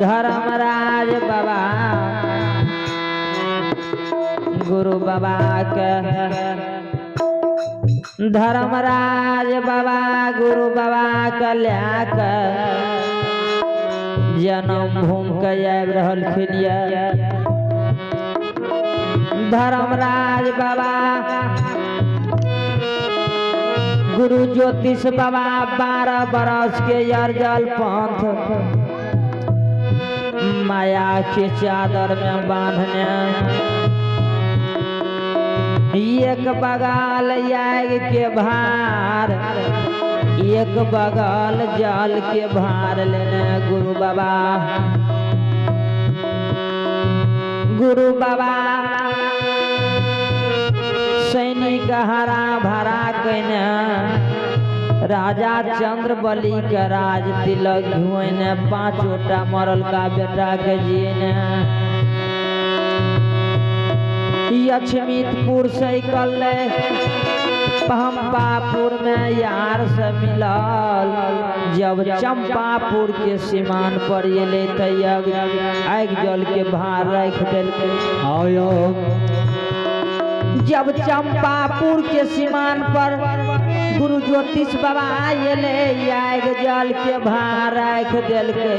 धर्मराज बाबा गुरु बाबा के धर्मराज बाबा गुरु बाबा के लए के जन्म भूमि के आबि रहलखिन ये। धर्मराज बाबा गुरु ज्योतिष बाबा 12 बरस के अर्जल पंथ माया के चादर में बांधने एक बगल याग के भार एक बगल जल के भार लेने गुरु बाबा। गुरु बाबा सैनिक हरा भरा कने राजा चंद्र बलि के राज तिलक धोने 5 मरल का बेटा के जीने लक्ष्मीपुर से निकलले पंपापुर में यार से मिलल। जब चंपापुर के सीमान पर एले त आगि जल के भार रख देलकै। जब चंपापुर के सीमान पर गुरु ज्योतिष बाबा एले आगि जल के भार रख देलकै।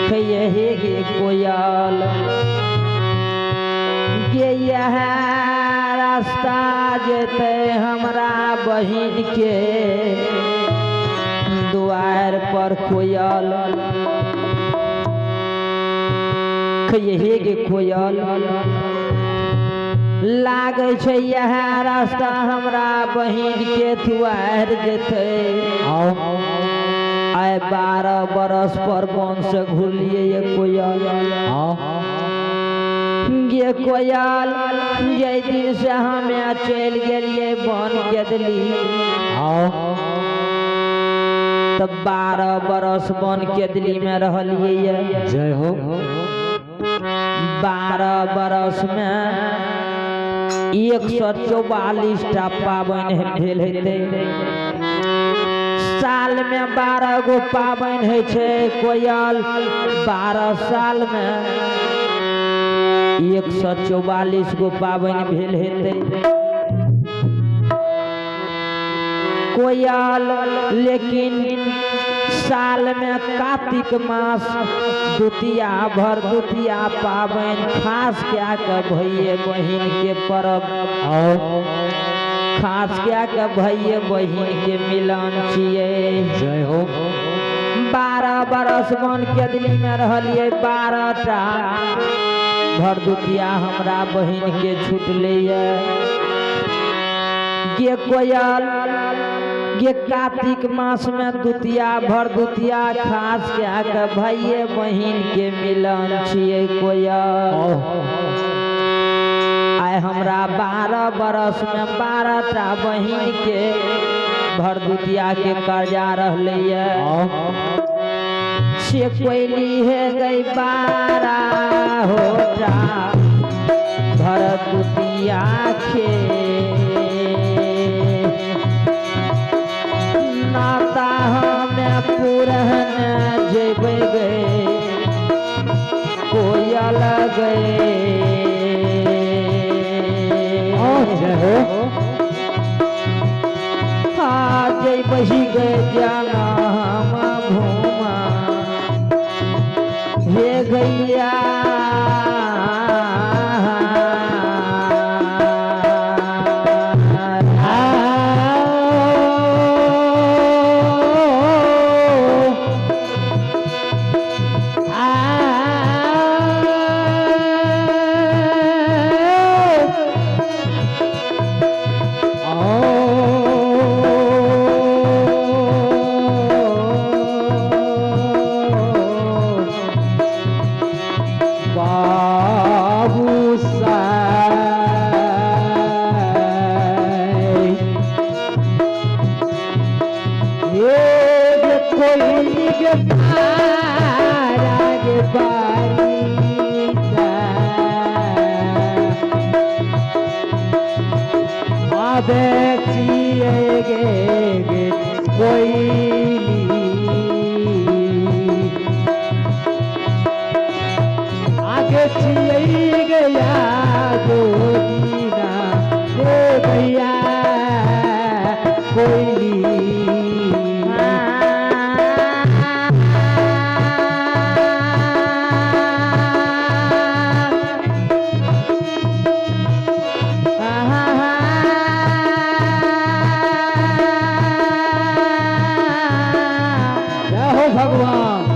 हे गे कोयल के यह रास्ता जेते हमरा बहिन के द्वार पर कोयल। हे गे कोयल लागै छै यह रास्ता हमरा बहिन के द्वार जेते। आइ 12 बरस पर वन से घुरलिए ये कोयल। गे कोयल जै दिन से हमें चलि गेलिए वन के दिली तब 12 बरस वन के दिली में रहलिए। जय हो। 12 बरस में 144 टा पाबनि भेल हेतै। साल में 12 गो पाबनि होइ छै कोयल। 12 साल में 144 गो पाबनि भेल हेतै कोयल। लेकिन साल में कार्तिक मास द्वितीया भर द्वितीया पाबनि खास क्या के भैये बहिन के परब खास क्या के भैये बहिन के मिलन छियै। जय हो। 12 बरस वन के दिली में रहलिए 12 टा भरदुतिया हमरा बहिन के छुटले। गे कोयल गे कार्तिक मास में द्वितीया भरदुतिया खास क्या के भैये बहिन के मिलन छियै कोयल। आइ हमरा 12 बरस में 12 टा बहिन के भरदुतिया के कर्जा रहले। से कोयली है गई 12 होटा भरदुतिया के नाता हमें पुरहन जेबै गए कोयल गए। जय हो। हाँ जैबै गए जाना हम घूमा हे गैया। Oh। छियै गया गोदीना हे गैया कोयली। जय हो भगवान।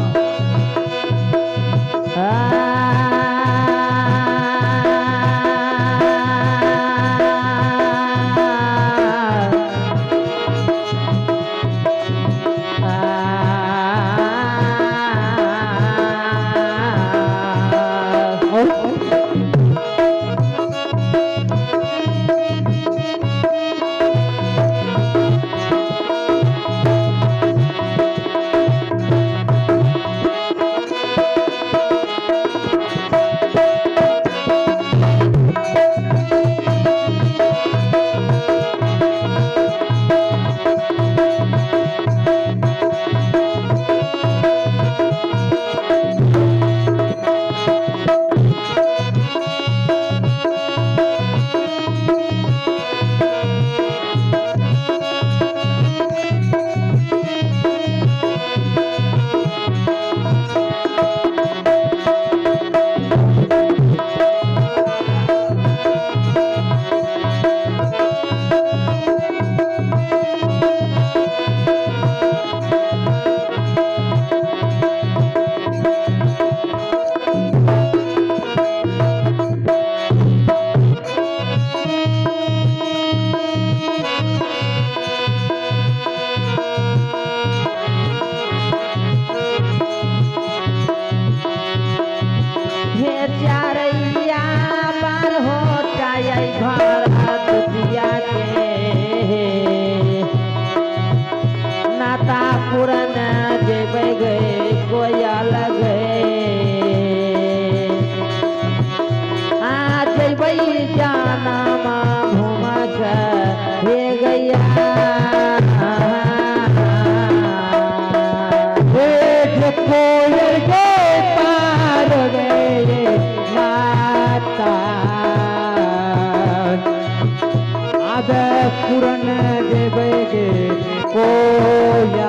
कोयल के पार गए माता आबे पूरन देवे गे कोयल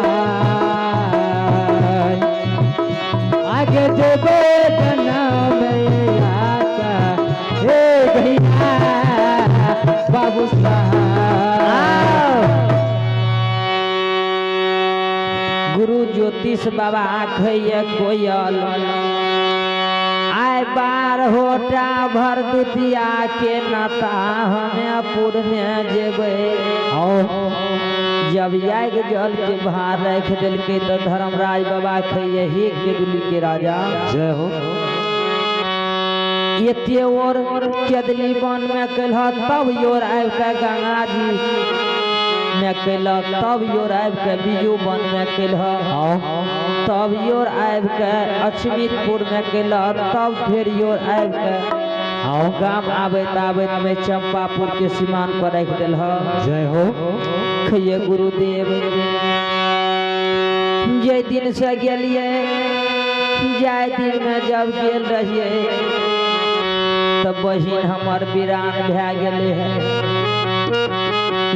आगे देवे जनम आता हे गैया बाबू साहब। गुरु ज्योतिष बाबा खैये कोयल आय बार होटा भर दुतिया के नाता हमें पूरने जेबै। जब याग जल के भार रख दिलकै तो धर्मराज बाबा खैये ही केदुली के राजा। जय हो। एते और केदली वन में कलह तब your आबि के गंगा जी में कलक, तब your आबि के बिजू वन में कलह, तब your आबि के अछमितपुर में कलह, तब फेर your आबि के गाम आबैत आबैत में चंपापुर के सीमान पर रखि देलह। जय हो। खैये गुरुदेव जे दिन से गेलिए जाय दिन में जब गेल रहिए तब बहिन हमर वीरान भए गेलै है,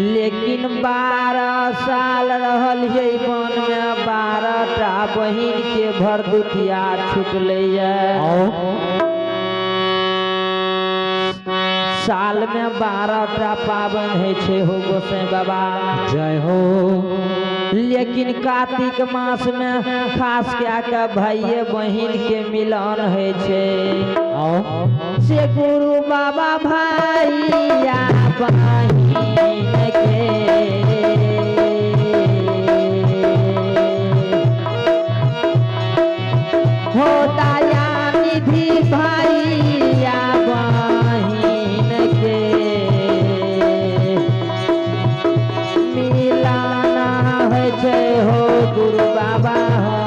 लेकिन 12 साल रहल है वन में, 12 टा बहिन के भरदुतिया छुटलै। साल में 12 टा पावन होइ छै हो गोसाई बाबा। जय हो। लेकिन कार्तिक मास में खास कए के भाइये बहिन के मिलन होइ छै। से गुरु बाबा भैया बहिन के हो दया निधि भैया बहिन के मिलाना होइ छै हो गुरु बाबा हो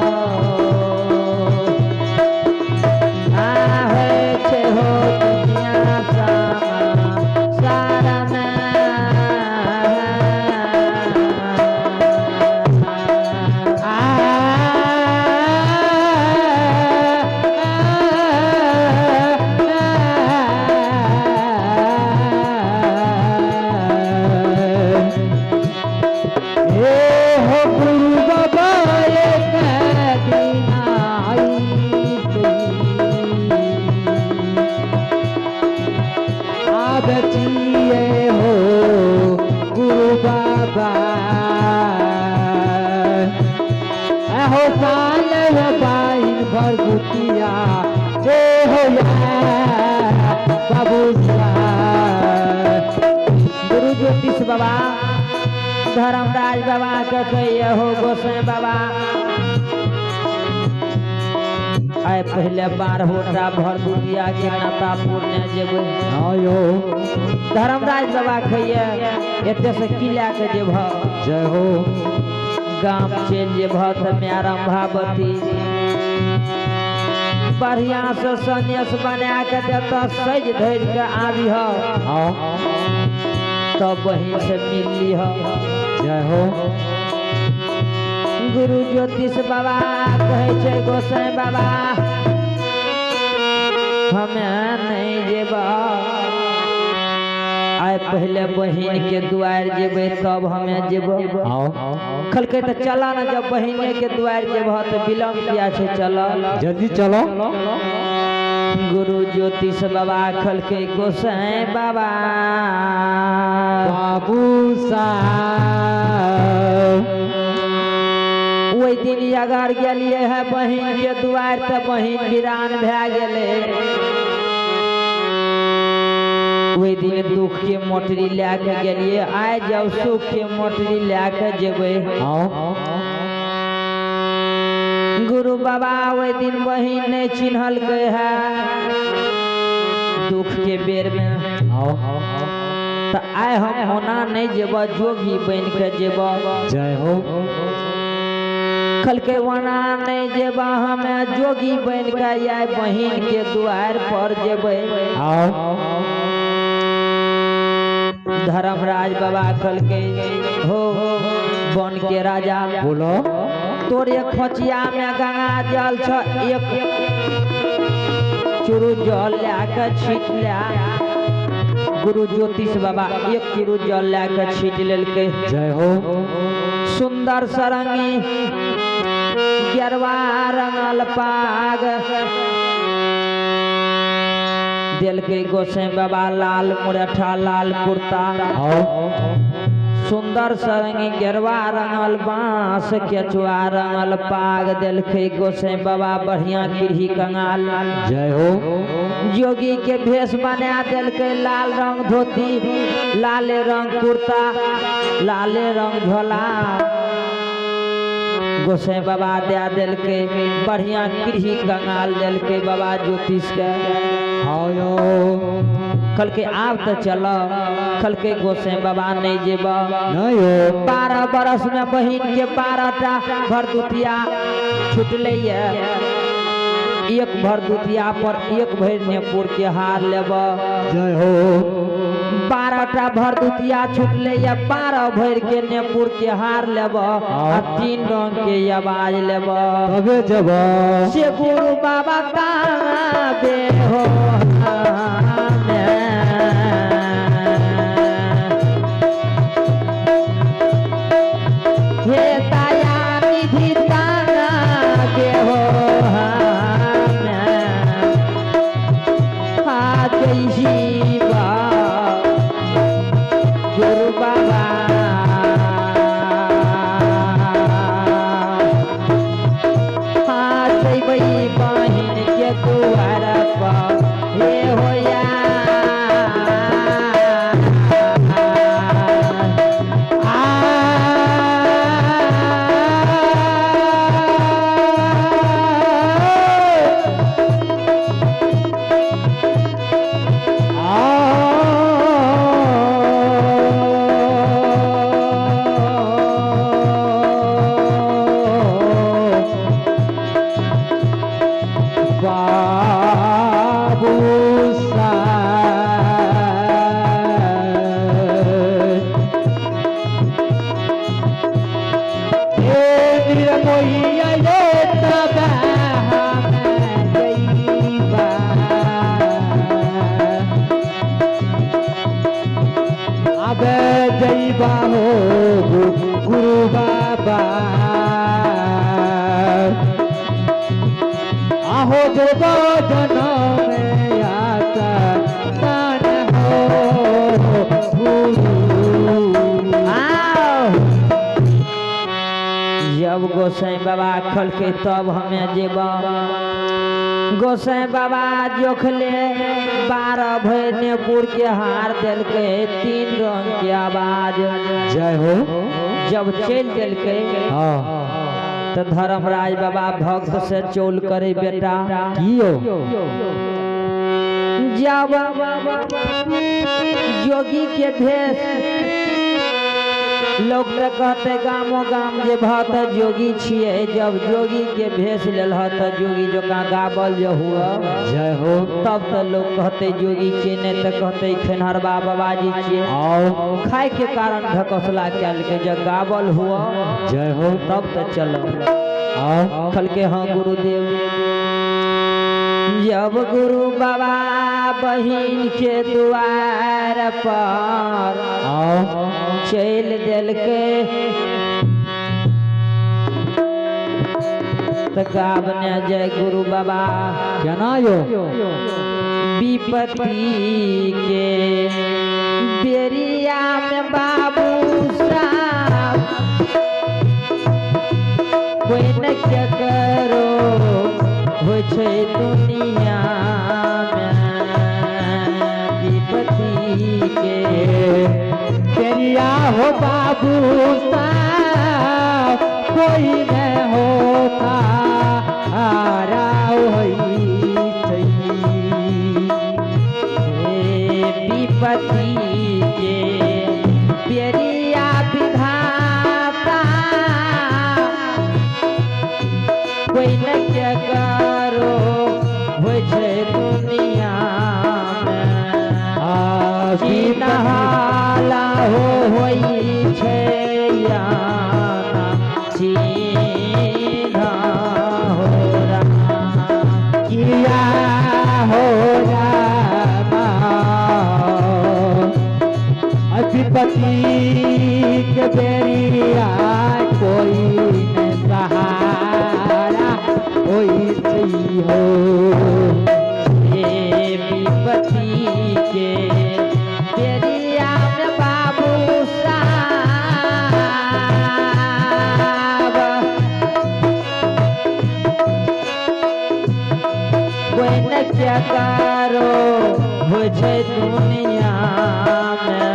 आ होइ छै हो दुनिया सामा सारा आ भरदुतिया जय हो बाबू साहब। गुरु ज्योतिष बाबा धर्मराज बाबा के कहिए हो गोसाई बाबा आइ पहले 12टा भरदुतिया के नाता पूरने जेबै। आयो धर्मराज बाबा कहिए एते से की लए के जेबह, जय हो। गाम चलि जेबह तऽ माय रंभावती बढ़िया से सनेस बना के देतह, सजि धजि के आबिह तब बहिन से मिल लिह। जय हो। गुरु ज्योतिष बाबा कहै छै गोसाई बाबा हमे नहीं जेबह, आइ पहले बहिन के दुआर जेबै तब हमे जेबह। कहलकै तऽ चल न, जब बहिने के दुआर जेबह तऽ विलम्ब किया छै, चल जल्दी चलो। गुरु ज्योतिष बाबा कहलकै गोसाई बाबा बाबू साहब ओहि दिन अगर गेलियै है बहिन के दुआर तऽ बहिन वीरान भए गेलै। ओहि दिन दुख के मोटरी लए के गेलियै, आइ जब सुख के मोटरी लए के जेबै। गुरु बाबा ओहि दिन बहिन नहीं चिन्हलकै है दुख के बेर में, तऽ आइ हम ओना नहीं जेबह, जोगी बनि के जेबह। जय हो। कहलकै ओना नहीं जेबह, हमे जोगी बनि के आइ बहिन के दुआर पर जेबै। धर्मराज बाबा कहलकै हो वन के राजा बोलो तोरे खोचिया में गंगा जल छ, एक चुरू जल लए के छीट ले। गुरु ज्योतिष बाबा एक चुरू जल लए के छीट लेलकै। जय हो। सुंदर सरंगी गेरवा रंगल पाग देलकै गोसाई बाबा, लाल मुरैठा लाल कुर्ता, सुंदर सरंगी गेरवा रंगल बांस केचुआ रंगल पाग देलकै गोसाई बाबा, बढ़िया किरही कंगाल। जय हो। जोगी के भेष बना देलकै, लाल रंग धोती, लाले रंग कुर्ता, लाले रंग झोला गोसाई बाबा दे देलकै, बढ़िया किरही कंगाल देलकै बाबा ज्योतिष के। कहलकै आब तऽ चल। कहलकै गोसाई बाबा नहीं जेबह, 12 बरस में बहिन के 12टा भरदुतिया छुटलै ये, एक भरदुतिया पर एक भरि नेपुर के हार लेबह। जय हो। 12टा भरदुतिया छुटलै ये, 12 भरि के नेपुर के हार लेबह आ 3 रंग के आवाज लेबह तबे जेबह। से गुरु बाबा ताबे हो हे दया निधि ताना के हो गुरु बाबा। बहिन के दुआर पर हे होया बाबू साहब हे निर्मोहिया ये तबे हमें जइबा, अबे जइबा हो गुरु बाबा। आहो जो जनम में आता दान हो गुरु। आओ जब गोसाई बाबा खलके तब हमें जेबह। गोसाई बाबा जोखले 12 भैनेपुर के हार देलकै, 3 रंग के आवाज। जय हो। जब चल देलकै हाँ तो धर्मराज बाबा भक्त से चौल करे बेटा कियो जब योगी के भेष लोग तो कहते गामो गाम जे भक्त जोगी छिए, जब जोगी के भेष लेल तो जोगी जकाँ गावल जे हुआ जय हो, तब तो लोग कहते जोगी छिए, नहीं तो कहते खेनहरबा बाबाजी छिए। आओ खाए के कारण ढकसला के जब गावल हुआ जय हो, तब तो चलो। आओ खलके हाँ गुरुदेव। जब गुरु बाबा बहिन के द्वार पर आओ चल देलकै तो गावने जय गुरु बाबा केना यो विपत्ति के बेरिया में बाबू साहब कोई न क्या करो हो छै दुनिया में विपत्ति के बेरिया हो बाबू साहब कोई न होता आरा होई छै विपत्ति के बेरिया विधाता कोई न क्या करो हो छै दुनिया में चिन्हाला हो होई छै याना चिन्हा हो राम किया हो रामा विपत्ति के बेरिया कोई न सहारा होई छै हो हे विपत्ति के बेरिया में बाबू साहब कोई न क्या करो हो छै दुनिया में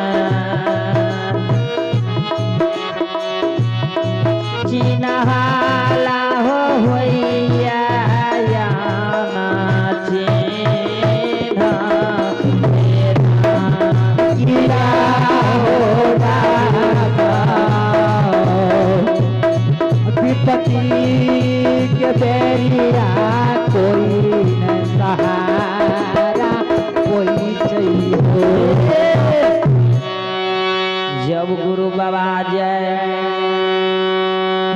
चिन्हाला हो होइया याना चिन्हा मेरा किया हो रामा विपत्ति के बेरिया कोई न सहारा कोई छै हो। जब गुरु बाबा जय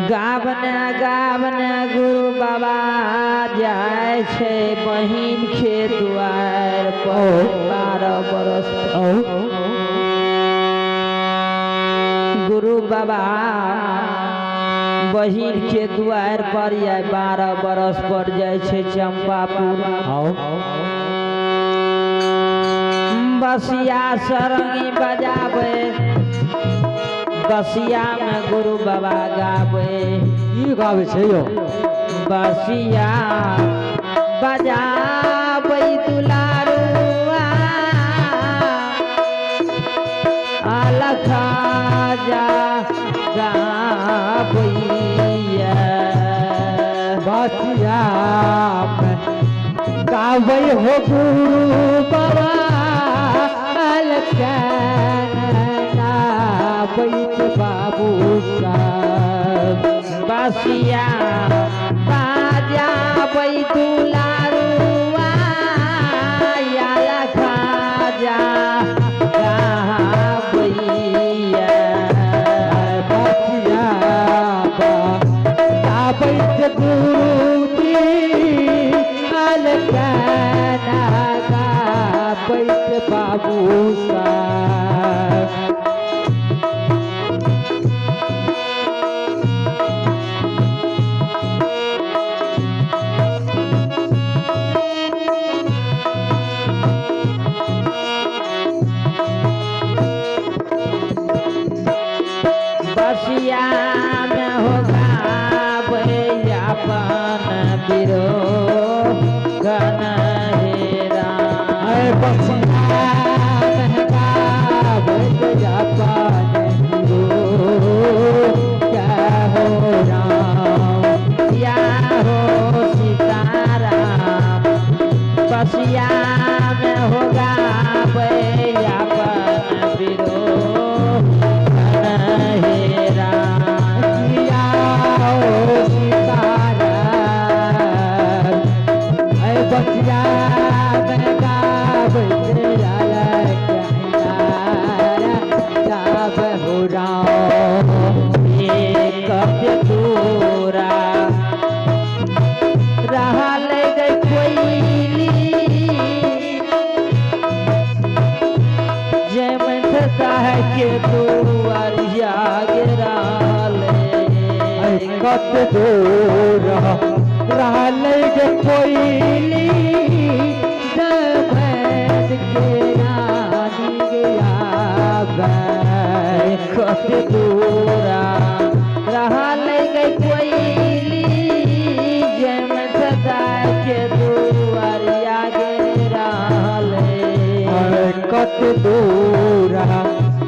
गावने गावने गुरु बाबा जाय छै बहिन के द्वार पर 12 बरस गुरु बाबा बहिन के द्वार पर या 12 बरस पर जाय छै चंपापुर। आओ बसिया सरंगी बजावे बसिया में गुरु बाबा गावे की गावे छै यो बसिया बजावे दुलारुआ अलखा जा गावैया बसिया में गावे हो गुरु बाबा अलखना बाबू साहब बसिया बजाबै दुलारुआ अलखा जा गावैया बसिया गाबै गुरुजी अलखना गाबै बाबू साहब। बसिया में हो गाबै अपन बिरो गण हे राम। ऐ बसिया महकावत अपन हीरो क्या हो राम। या हो सीताराम बसिया में होगा अपन बिरो हे राम। किया हो सीताराम ऐ बसिया महकावत जाब हो राम। एक दूरा रहल गे कोइली जयमंत साह के दुआरिया गिराल। ऐ कत दूर रहल गे कोइली जमैन के रानी गया। कत दूरा रहल गे कोइली जयमंत साह के दुआरिया गिराल। कत दूर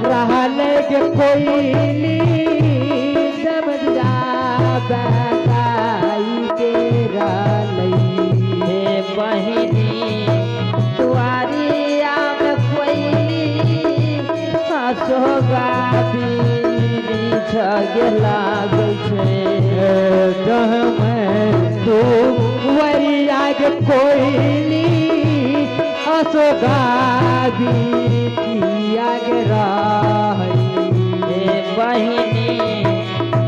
रहल गे कोइली जमैन के रहलै। हे बहिनी दुआरिया में कोइली हसोगा बीछ लागै छै। वरिया के कोइली अशोका बीतिया के रहै। हे बहिनी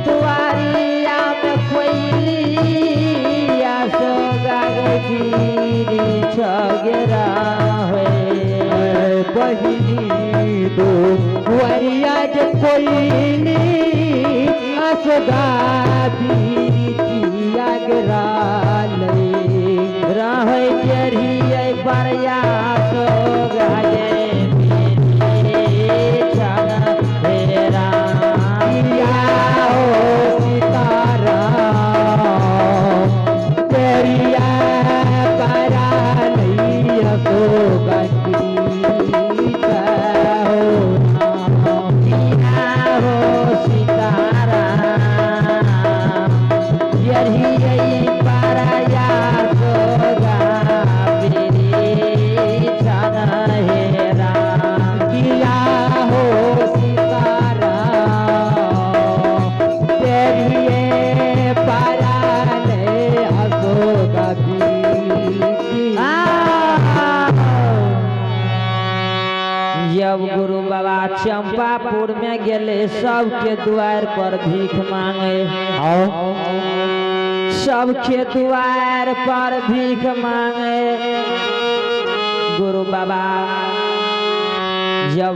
दुआरिया में कोइली हसोगा बीछ रहै। बहिनी दो वरिया के कोइली अशोका बीतिया के रहै। रहै टेढ़ियै बरिया सोगा गे हे राम। किया हो सीताराम तेरिया परा नहीं अशोका हो राम। किया हो सीताराम टेढ़ियै बरिया सोगा हे राम। किया हो सीताराम तेरिए परा नहीं अशोका जब गुरु बाबा चंपापुर में गेले सबके द्वार पर भीख मांगे। आओ सबके द्वार पर भीख मांगे गुरु बाबा। जब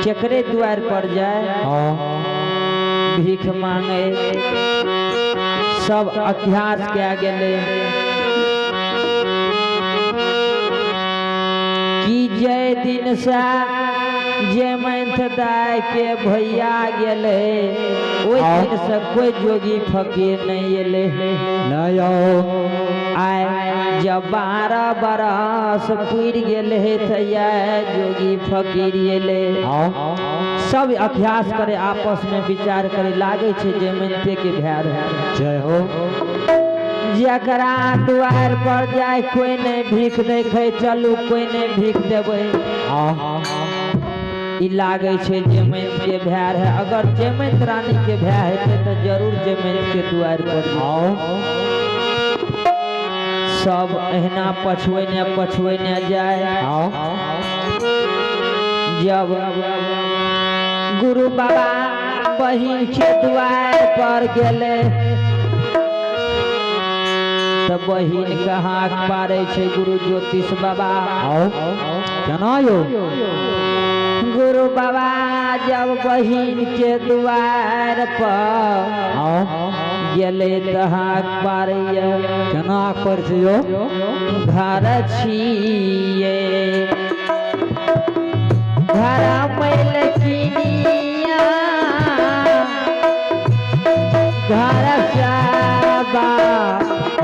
केकरे द्वार पर जाए भीख मांगे सब अभ्यास के गेले कि जय दिन से जयमंत दाय के भैया गेले ओहि दिन से कोई जोगी फकीर नहीं एले। नहीं आओ आए जब 12 बरस पुर गेले तऽ जोगी फकीर एले। आओ सब अभ्यास करे आपस में विचार करे लागे छै जयमंते के भैर है। जय हो। जकरा द्वार पर जाए कोई नहीं भीख देखे चलू कोई नहीं भीख देबै। ई लागे छै जयमंत के भैर है। अगर जयमंत रानी के भैर हेतै तऽ जरूर जयमंत के द्वार पर आओ। सब एहिना पछुएने पछुएने जाए। आओ जब गुरु बाबा बहिन के द्वार पर गेले तऽ बहिन के हाथ पारे छै गुरु ज्योतिष बाबा। आओ केना यौ गुरु बाबा जब बहिन के द्वार पर आओ गेले तऽ हाथ पारैया केना पर छै यौ घर छियै घर मैल किनिया घर साबा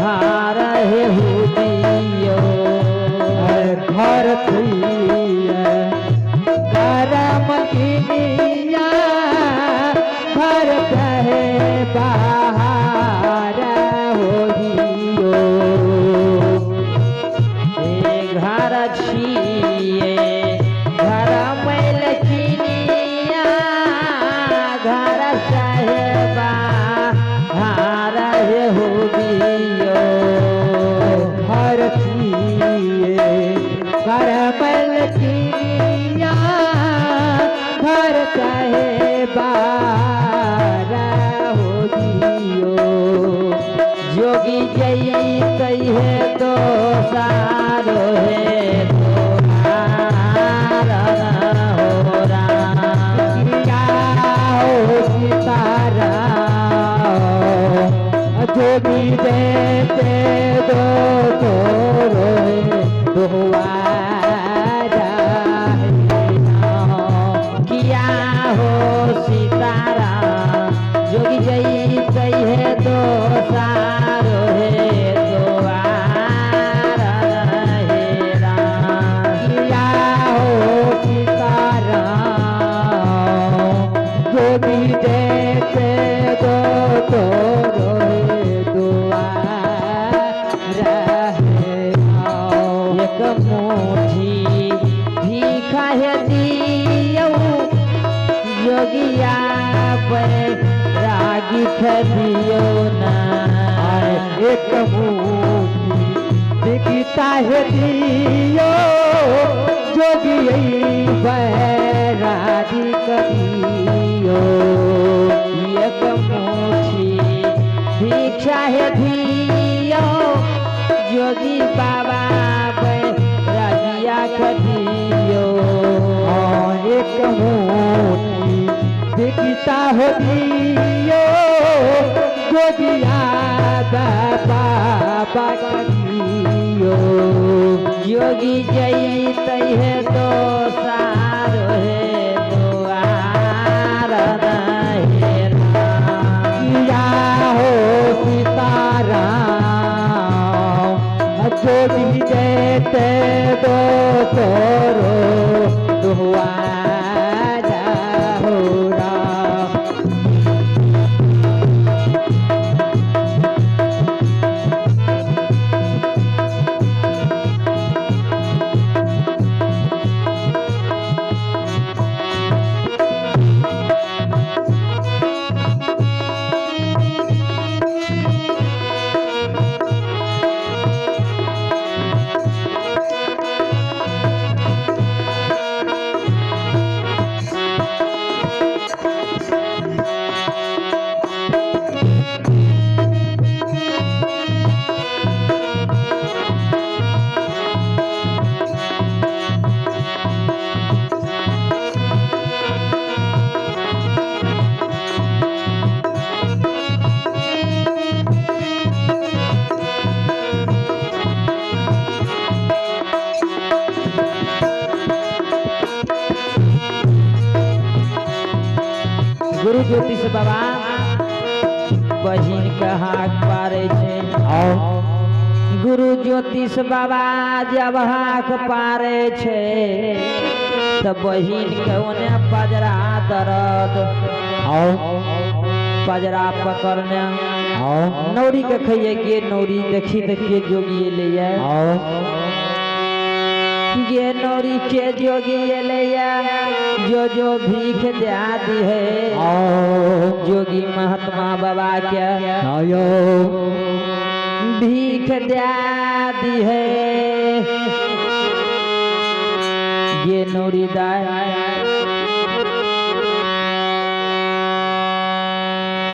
हार हे दियो। एक मुट्ठी भीखा हे दियौ जोगिया बैरागी के दियौ ना। एक मुट्ठी भिक्षा हे दियो जोगी बैरागी के दियो। एक मुट्ठी भिक्षा हे दियो जोगी बाबा बैरागिया के दियो। एक मुट्ठी भिक्षा हो दियो जोगिया बाबा के दियो। जोगी जैतै हे दोसार हे दुआर नहीं किया हो सीताराम जोगी जैते दोसरो दुआर हो राम। गुरु ज्योतिष बाबा बहिन के हाक पारे छे। गुरु ज्योतिष बाबा जब हाक पारे छे त बहिन के ओने पजरा दर्द पजरा पकड़ने नौरी के खइये के नौरी देखी त के जोगी एलैया गे नौरी के जोगी एलैया जो जो भीख दे दी है जोगी महात्मा बाबा के भीख दे दी है। गे नौरी दाय